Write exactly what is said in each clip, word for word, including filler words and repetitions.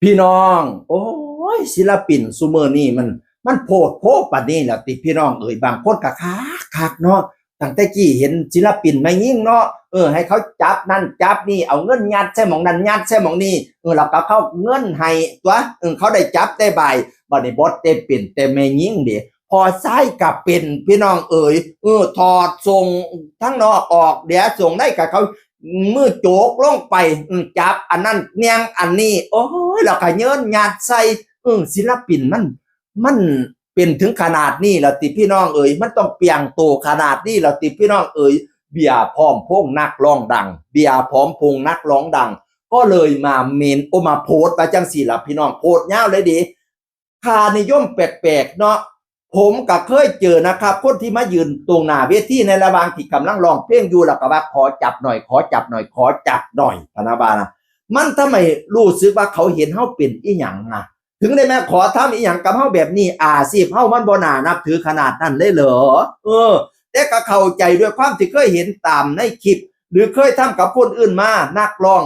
พี่น้อง โอ้ย ศิลปินซุมื้อนี้มัน มันโพดโพปานนี้ล่ะติพี่น้องเอ๋ย บางคนก็คักคักเนาะ ตั้งแต่กี้เห็นศิลปินแม่หญิงเนาะ เออ ให้เขาจับนั่นจับนี่ เอาเงินยัดใส่หม่องนั่นยัดใส่หม่องนี่ เออ แล้วก็เขาเงินให้ตั๊ว เออ เขาได้จับได้ใบ บัดนี้บ่ได้เป็นแต่แม่หญิงเด้ พ่อชายก็เป็นพี่น้องเอ๋ย เออ ถอดส่งทั้งนอกออก เดี๋ยวส่งได้กับเขา มือโจกลงไป อืม จับอันนั้นแนงอันนี้ โอ้ย แล้วก็เยินยัดใส่ เออ ศิลปินมัน มันเป็นถึงขนาดนี้แล้วติพี่น้องเอ๋ย มันต้องเปียงโตขนาดนี้แล้วติพี่น้องเอ๋ย เบียร์พร้อมพงษ์นักร้องดัง เบียร์พร้อมพงษ์นักร้องดัง ก็เลยมาเมน โอ มาโพสต์ว่าจังซี่ล่ะพี่น้อง โพสต์ยาวเลยเด้ ค่านิยมแปลกๆเนาะ ผมก็เคยเจอนะครับ คนที่มายืนตรงหน้าเวทีในระหว่างที่กำลังร้องเพลงอยู่ แล้วก็ว่า "ขอจับหน่อย ขอจับหน่อย ขอจับหน่อย" พะนะว่านะ มันทำไมรู้สึกว่าเขาเห็นเฮาเป็นอีหยังนะ ถึงได้มาขอทำอีหยังกับเฮาแบบนี้ อาชีพเฮามันบ่น่านับถือขนาดนั้นเลยเหรอ เออ แต่ก็เข้าใจด้วยความที่เคยเห็นตามในคลิป หรือเคยทำกับคนอื่นมา นักร้อง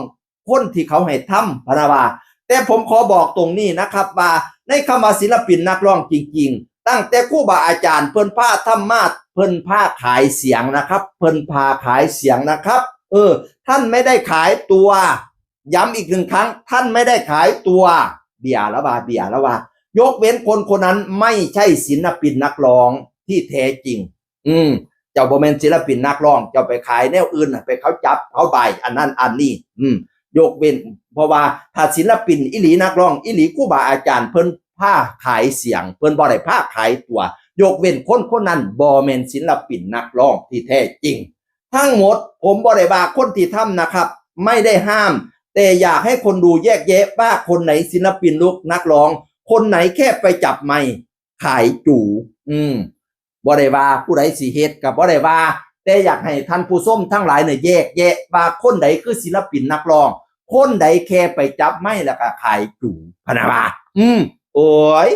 คนที่เขาให้ทำ พะนะว่า แต่ผมขอบอกตรงนี้นะครับว่า ในคำว่าศิลปินนักร้องจริงๆ ตั้งแต่ครูบาอาจารย์เพิ่นพาทำมา เพิ่นพาขายเสียงนะครับ เพิ่นพาขายเสียงนะครับ เออ ท่านไม่ได้ขายตัว ย้ำอีกหนึ่งครั้ง ท่านไม่ได้ขายตัว เบียร์แล้วว่า เบียร์แล้วว่า ยกเว้นคนคนนั้นไม่ใช่ศิลปินนักร้องที่แท้จริง อืม เจ้าบ่แม่นศิลปินนักร้อง เจ้าไปขายแนวอื่นน่ะ ไปเขาจับเขาใบ อันนั้นอันนี้ อืม ยกเว้น เพราะว่าถ้าศิลปินอีหลีนักร้องอีหลี ครูบาอาจารย์เพิ่นพาขายเสียง เพิ่นบ่ได้พาขายตัว ยกเว้นคนคนนั้นบ่แม่นศิลปินนักร้องที่แท้จริง ทั้งหมดผมบ่ได้ว่าคนที่ทำนะครับ ไม่ได้ห้าม แต่อยากให้คนดูแยกแยะว่าคนไหนศิลปินลูกนักร้อง คนไหนแค่ไปจับไมค์ขายจู อืม บ่ได้ว่าผู้ใดสิเฮ็ดก็บ่ได้ว่า แต่อยากให้ท่านผู้ชมทั้งหลายเนี่ยแยกแยะว่าคนใดคือศิลปินนักร้อง คนใดแค่ไปจับไมค์แล้วก็ขายจู พะนะว่า อืม โอ้ย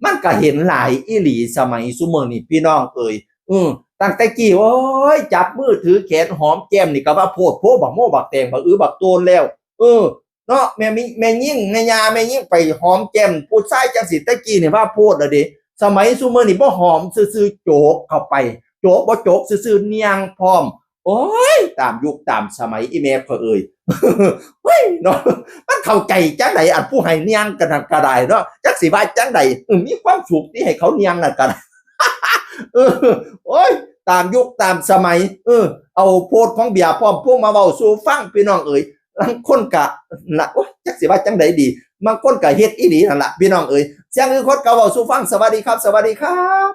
มันก็เห็นหลายอีหลีสมัยซุมื้อนี้พี่น้องเอ๋ย อืม ตั้งแต่กี้ โอ้ย จับมือถือแขนหอมแก้มนี่ก็ว่าโพดโพบักโมบักแตงบักอื้อบักโตนแล้ว เออ เนาะ แม่มิ แม่หญิง แม่ย่า แม่หญิงไปหอมแก้มผู้ชายจังซี่ แต่กี้นี่ว่าโพดแล้วเด้ สมัยซุมื้อนี้บ่หอมซื่อๆ โจกเข้าไป โจกบ่โจกซื่อๆ เนียงพร้อม โอ้ย ตามยุคตามสมัยอีแม่ข่อยเอ๋ย เฮ้ยเนาะ มันเข้าใจจังใด อันผู้ให้เนียงกันนั่นก็ได้เนาะ จักสิว่าจังใด เออ มีความสุขที่ให้เขาเนียงนั่นก็ได้ เออ โอ้ย ตามยุคตามสมัย เออ เอาโพดของเบียร์พร้อมพงษ์มาเว้าสู่ฟังพี่น้องเอ๋ย ลางคนกะละ โอ๊ย จักสิว่าจังใดดี บางคนกะเฮ็ดอีหลีนั่นล่ะพี่น้องเอ๋ย เสียงอื่นคนกะเว้าสู่ฟัง สวัสดีครับ สวัสดีครับ